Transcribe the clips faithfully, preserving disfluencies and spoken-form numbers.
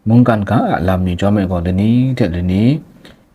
Mungkan ga a lam ni chyawm ai gaw lani hte lani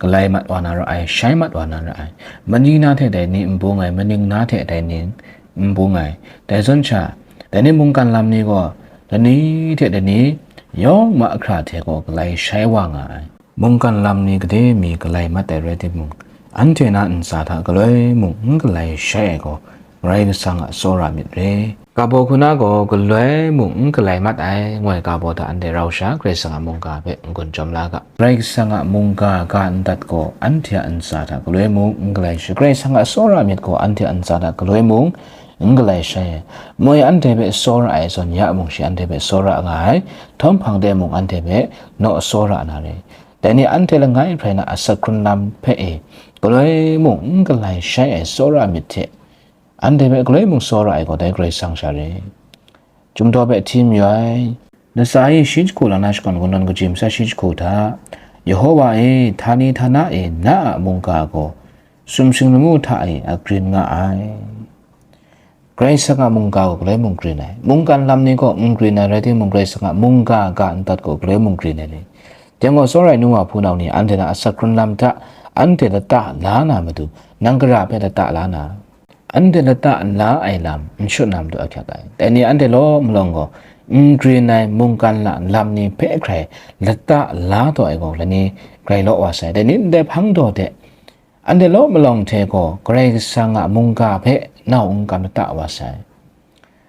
galai mat wa na ra ai, shai mat wa na ra ai. Mani na hte dai ni n bung ai, maning na hte dai ni n bung ai. Dai zawn sha, dai ni mungkan lam ni gaw lani hte lani yawng mahkra hte gaw galai shai wa nga ai. Mungkan lam ni gade mi galai mat ai rai timung, anhte na ntsa hta galoi mung n galai shai ai gaw, Karai Kasang a tsawra myit re. Kabaw hku na gaw galoi mung n galai mat ai, ngoi kabaw hta anhte rau sha Karai Kasang a mungga hpe n-gun chyawm la ga. Karai Kasang a mungga ga ndat gaw anhte a ntsa hta galoi mung n galai shai, Karai Kasang a tsawra myit gaw anhte a ntsa hta galoi mung n galai shai ai. Moi anhte hpe tsawra ai zawn ya mung shi anhte hpe tsawra nga ai, htawm hpang de mung anhte hpe naw tsawra na re. Dai ni anhte langai hprai na asak hkrun lam hpe e, galoi mung n galai shai ai tsawra myit hte, anhte hpe galoi mung tsawra ai gaw dai Karai Kasang sha re. Chyum daw hpe hti mayu ai. Latsa e shi jahku lang na shakawn kungdawn kaji masat shi jahku hta, Yehova e, htani htana e na a mungga gaw sumsing lamu hta e a grin nga ai. Karai Kasang a mungga gaw galoi mung grin ai. Mungkan lam ni gaw n grin ai rai timung, Karai Kasang a mungga ga ndat gaw galoi mung grin ai ni. Dai gaw, tsawra ai nu wa hpunau ni, anhte na asak hkrun lam hta anhte lata la na matu, nang gara hpe lata la na, anhte lata la ai lam n shut na matu ahkyak ai. Dai ni anhte law malawng gaw, n grin ai mungkan la lam ni hpe hkrai lata la taw ai gaw, lani grai law wa sai. Dai ni ndai hpang daw de, anhte law malawng hte gaw Karai Kasang a mungga hpe nau n kam lata wa sai.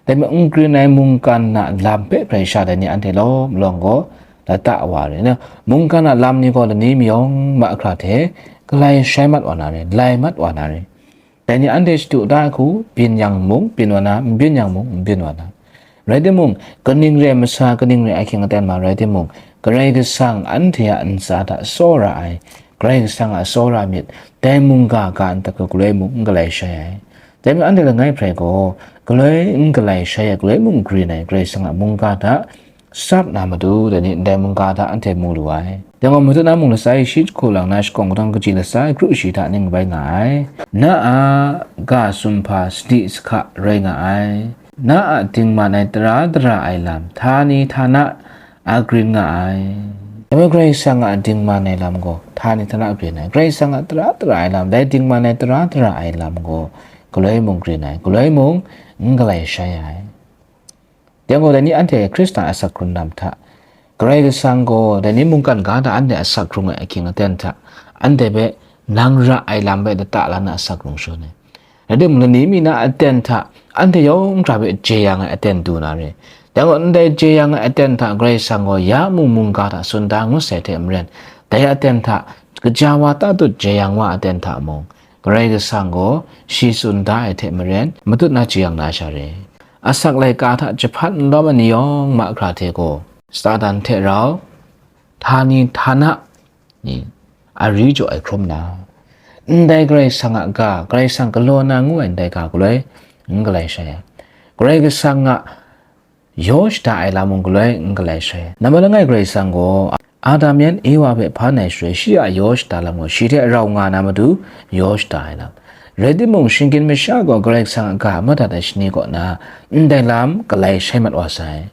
Dai majaw, n grin ai mungkan a lam hpe hkrai sha dai ni anhte law malawng gaw lata wa re. Na, mungkan a lam ni gaw lani mayawng mahkra hte galai shai mat wa na re, lai mat wa na re. Dai ni anhte shadu da ai hku byin yang mung byin wa na, n byin yang mung n byin wa na. Rai timung, kaning re ai masa, kaning re ai ahkying aten ma rai timung, Karai Kasang anhte a ntsa hta tsawra ai, Karai Kasang a tsawra myit, dai mungga ga ndat gaw galoi mung n galai shai ai. Dai majaw anhte langai hprai gaw, galoi n galai shai ai, galoi mung grin ai, Karai Kasang a mungga hta sap na matu, dai ni ndai mungga hta anhte mu lu ai. Dai gaw, matut na mung latsa e shi jahku lang na shakawn kungdawn kaji latsa e kru shi hta ning bai nga ai. Na a ga sumhpa sadi sahka rai nga ai. Na a dingman ai tara dara ai lam, htani htana a grin nga ai. Dai majaw Karai Kasang a dingman ai lam gaw, htani htana a grin ai. Karai Kasang a tara dara ai lam, dai dingman ai tara dara ai lam gaw, galoi mung grin ai, galoi mung n galai shai ai. Dai gaw, dai ni anhte Hkristan asak hkrung lam hta, Karai Kasang gaw dai ni mungkan ga hta anhte asak hkrung ai ahkying aten hta, anhte hpe nang ra ai lam hpe lata la na asak hkrung shawn ai. Rai timung, lani mi na aten hta, anhte yawng hkra hpe jeyang ai aten du na re. Dai gaw, ndai jeyang ai aten hta Karai Kasang gaw ya mung mungga hta tsun da ngut sai hte maren, dai aten hta, kaja wa tatut jeyang wa aten hta mung, Karai Kasang gaw shi tsun da ai hte maren, matut na jeyang na sha re. Asak laika hta jahpat n lawm ai ni yawng mahkra hte gaw, Satan hte rau, htani htana ni, a ri jaw ai hkrum na, ndai Karai Kasang a ga, Karai Kasang galaw na ngu ai ndai ga galoi n galai shai ai. Karai Kasang a yaw shada ai lam mung galoi n galai shai ai. Nambat langai Karai Kasang gaw Adam yan Ewa hpe hpan ai shaloi, shi a yaw shada lam gaw shi hte rau nga na matu yaw shada ai lam. Rai timung, shinggyim masha gaw Karai Kasang a ga a madat ai shani kaw na ndai lam galai shai mat wa sai.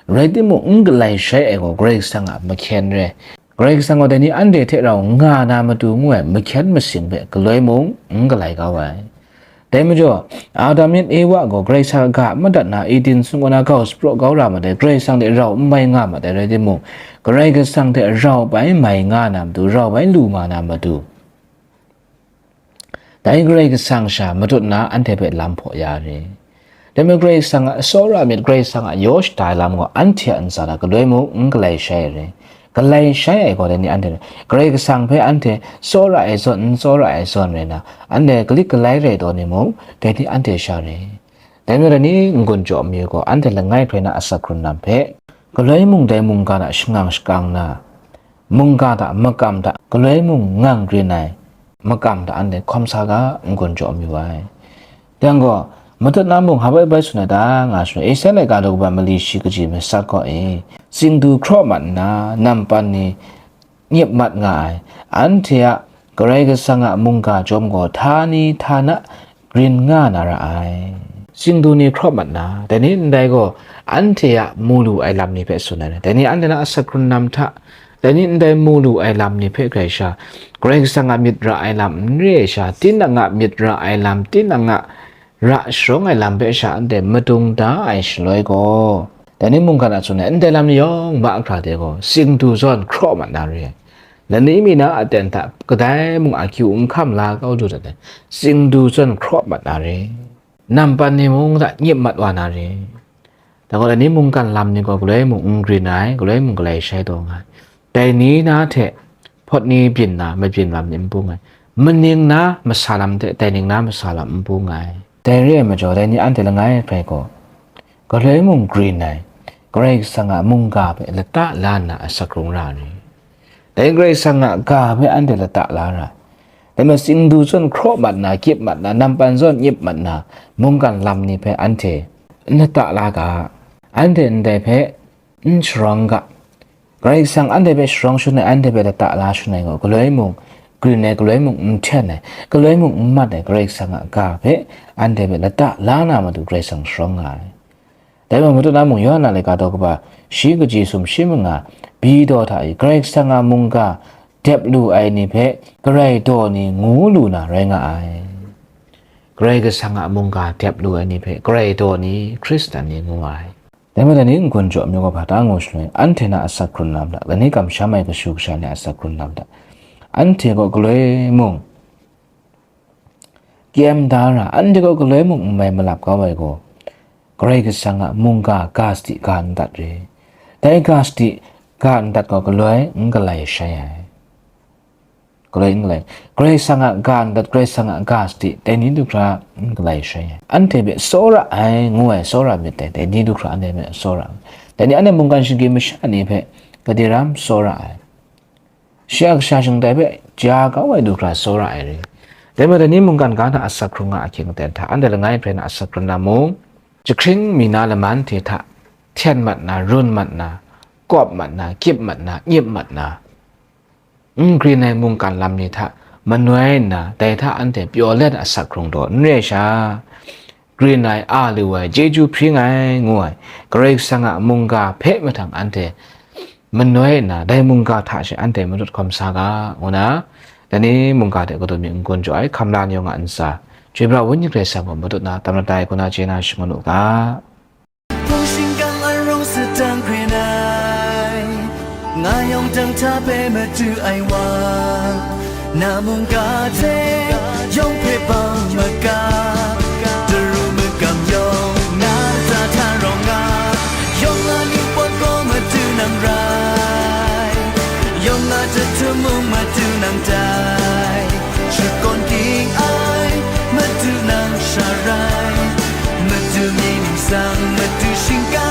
Rai timung, n galai shai ai gaw Karai Kasang a mahkyen re. Karai Kasang gaw dai ni anhte hte rau nga na matu ngu ai mahkyen masing hpe galoi mung n galai kau ai. Dai majaw, Adam yan Ewa gaw Karai Kasang a ga a madat na Eden sumga na gau shapraw kau ra mat ai, Karai Kasang hte rau n mai nga mat ai rai timung, Karai Kasang hte rau bai mai nga na matu, rau bai lu ma na matu, dai Karai Kasang sha matut na anhte hpe lam hpaw ya re. Dai majaw Karai Kasang a tsawra myit, Karai Kasang a yaw shada ai lam gaw anhte a ntsa hta galoi mung n galai shai ai re. Galai shai ai gaw dai ni anhte, Karai Kasang hpe anhte tsawra ai zawn, n tsawra ai zawn rai na, anhte galik galai rai taw ni mung, dai ni anhte sha re. Dai majaw dai ni n-gun jaw mayu gaw, anhte langai hkrai na asak hkrung lam hpe, galoi mung dai mungga hta shangang shakang na, mungga hta makam hta galoi mung ngang grin ai makam hta anhte hkawm sa ga, n-gun jaw mayu ai. Yang gaw, matut na mung hpa bai bai tsun ai ta nga shaloi, Esaia laika daw kaba mali shi kaji masat kaw e, tsingdu hkraw mat nna, nampan ni nyip mat nga ai, anhte a Karai Kasang a mungga chyawm gaw htani htana grin nga na ra ai. Tsingdu ni hkraw mat na, dai ni ndai gaw, anhte a mu lu ai lam ni hpe tsun ai. Dai ni anhte na asak hkrun lam hta, dai ni ndai mu lu ai lam ni hpe grai sha, Karai Kasang a myit ra ai lam n re ai sha, tinang a myit ra ai lam, tinang a ra sharawng ai lam hpe sha anhte madung da ai shaloi gaw, dai ni mungkan a tsun ai ndai lam ni yawng mahkra de gaw, singdu zawn hkraw mat na re ai. Lani mi na aten hta kadai mung akyu n hkam la kau lu dat ai, singdu zawn hkraw mat na re. Nampan ni mung hta nyip mat wa na re. Da gaw, dai ni mungkan lam ni gaw galoi mung n grin ai, galoi mung galai shai taw nga ai. Dai ni na hte hpawt ni byin na, mabyin lam ni n bung ai. Maning na masa lam hte dai ning na masa lam n bung ai. Dai re ai majaw, dai ni anhte langai hpe gaw, galoi mung grin ai, Karai Kasang a mungga hpe lata la nna asak hkrung ra ai. Dai Karai Kasang a ga hpe anhte lata la ra. Dai majaw, singdu zawn hkraw mat na, gyip mat na, nampan zawn nyip mat na, mungkan lam ni hpe anhte n lata la ga, anhte ndai hpe n sharawng ga. Karai Kasang anhte hpe sharawng shangun ai, anhte hpe lata la shangun ai gaw, galoi mung grin ai, galoi mung n hten ai, galoi mung n mat ai, Karai Kasang a ga hpe anhte hpe lata la na matu Karai Kasang sharawng nga ai. Dai majaw, madu na mung, Yawhan a laika daw kaba shi kaji sumshi manga, bi daw hta e, Karai Kasang a mungga dep lu ai ni hpe Karai daw ni ngu lu na rai nga ai. Karai Kasang a mungga dep lu ai ni hpe Karai daw ni, Hkristan ni ngu ai. Dai majaw, dai ni n-gun jaw ai majaw gaw hpa ta ngu shaloi, anhte na asak hkrun lam hta, dai ni kamsham ai kashu kasha ni a asak hkrun lam hta, anhte gaw galoi mung kyem da ra, anhte gaw galoi mung n mai malap kau ai gaw, Karai Kasang a mungga ga sadi ga n dat re. Dai ga sadi ga n dat gaw galoi n galai shai ai. Galoi n galai. Karai Kasang a ga n dat, Karai Kasang a ga sadi, dai ni du hkra n galai shai ai. Anhte hpe tsawra ai, ngu ai, tsawra myit dai, dai ni du hkra anhte hpe tsawra ai. Dai ni anhte mungkan shinggyim masha ni hpe gade ram tsawra ai. Shi a kasha shingtai hpe ja kau ai du hkra tsawra ai re. Dai majaw, dai ni mungkan ga hta asak hkrung nga ahkying aten hta, anhte langai hpe na asak hkrun na mung, jahkring mi na laman hte hta hten mat na, run mat na, kawp mat na, gyip mat na, nyip mat na, n grin ai mungkan lam ni hta manoi nna, dai hta anhte pyaw let asak hkrung taw n re sha, grin ai, a lu ai, chyeju hpring ai, ngu ai, Karai Kasang a mungga hpe mahtang anhte manoi nna, dai mungga hta she anhte matut hkawm sa ga, ngu na, dai ni mungga hte kadun mi n-gun jaw ai, hkamla ni yawng a ntsa, Chyoi pra Wenyi Karai Kasang gaw matut na, tam na tai, hku na chye na shangun u ga. Hpung shingkang a rung sadang hkren ai, nga yawng dang hta hpe madu ai wa, na mungga hte yawng hpe bang maga, daru magam yawng na hta hta rawng nga, yawng a lingpawt gaw madu nang rai, yawng a jahtum mung madu nang tai, shakawn ging ai madu nang sha rai, madu mying ningsang, madu shingkang